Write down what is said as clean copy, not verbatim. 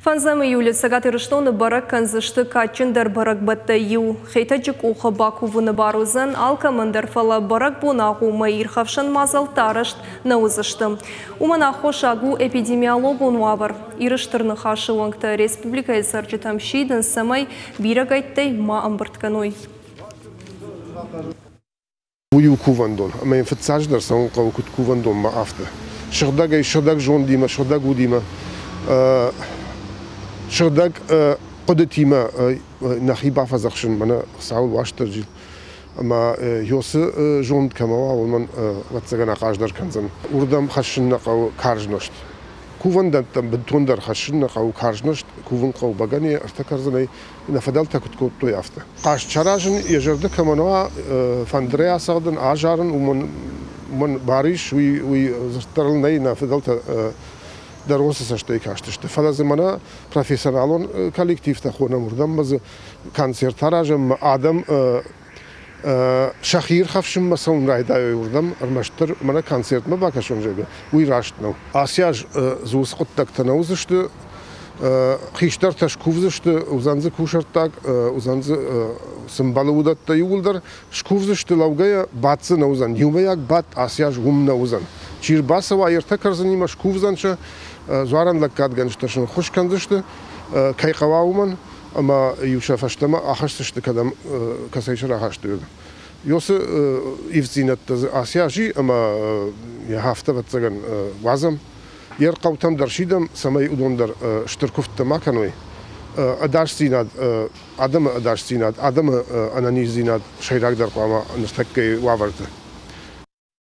Фӕндзӕм июлы Цӕгат Ирыстоны бӕрӕг кӕндзысты кадджындӕр бӕрӕгбӕттӕй иу. Хетӕджы къухы бакувыны бар уыдзӕн алкӕмӕн дӕр, фӕлӕ бӕрӕгбоны агъоммӕ ирхӕфсӕн мадзӕлттӕ арӕзт нӕ уыдзысты. Уымӕн аххосаг у эпидемиологон уавӕр. Иры Стыр Ныхасы уӕнгтӕ республикӕйы цӕрджытӕм сидынц, цӕмӕй бирӕгӕйттӕй ма ӕмбырд кӕной. Уый у кувӕндон, ӕмӕ йын фыццаджыдӕр цӕуын хъӕуы куыд кувӕндонмӕ, афтӕ. Сыгъдӕгӕй, сыгъдӕг зондимӕ, сыгъдӕг удимӕ, сыгъдӕг хъуыдытимӕ нӕхи бафӕдзӕхсын мӕнӕ Хуыцауыл Уастырджи ӕмӕ Йосы зонд кӕмӕ уа, уымӕн, ӕвӕццӕгӕн, ахъаздӕр кӕндзӕн. Уырдӕм хӕссын нӕ хъӕуы карз нозт. Кувӕндӕттӕм бынтондӕр хӕссын нӕ хъӕуы карз нозт, кувын хъӕуы бӕгӕныйӕ, ӕртӕ кӕрдзынӕй, нӕ фыдӕлтӕ куыд кодтой, афтӕ. Хъазт саразын йӕ зӕрдӕ кӕмӕн уа, фӕндырӕй ацӕгъдын, азарын, уымӕн бар ис, уый дзырддӕр ыл нӕй, нӕ фыдӕлтӕ дӕр уыцы цӕстӕй кастысты. Фӕлӕ дзы мӕнӕ профессионалон коллективтӕ хонӕм, уырдӕм ма дзы концерт аразӕм, адӕм сӕхи ирхӕфсынмӕ цӕуын райдайой уырдӕм, ӕрмӕстдӕр мӕнӕ концертмӕ бакӕсон, зӕгъгӕ, уый раст нӕу. Ацы аз дзы уыцы хъуыддӕгтӕ нӕ уыдзысты, хистӕртӕ скувдзысты, уыдзӕн дзы кусӕрттаг, уыдзӕн дзы цы мбӕлы, уыдӕттӕ иууылдӕр скувдзысты лӕугӕйӕ, бадт дзы нӕ уыдзӕн, иумӕйаг бадт ацы аз уым нӕ уыдзӕн. Чи рбацӕуа, йе ртӕ кӕрдзынимӕ скувдзӕн сӕ, дзуарӕн лӕггадгӕнджытӕ сын ӕххуыс кӕндзысты, кӕй хъӕуа, уымӕн, ӕмӕ-иу сӕ фӕстӕмӕ ахӕсдзысты, кӕдӕм, кӕцӕй сӕ рахастой. Ёсы ивддзинӕдтӕ дзы ацы аз и, ӕмӕ йӕ афтӕ, ӕвӕццӕгӕн, уадзӕм. Йе рхъӕутӕм дӕр сидӕм, цӕмӕй уыдон дӕр стыр куывдтӕ ма кӕной. Ӕдасдзинад, адӕмы ӕдасдзинад, адӕмы ӕнӕниздзинад сӕйрагдӕр хъуамӕ ныртӕккӕйы уавӕрты.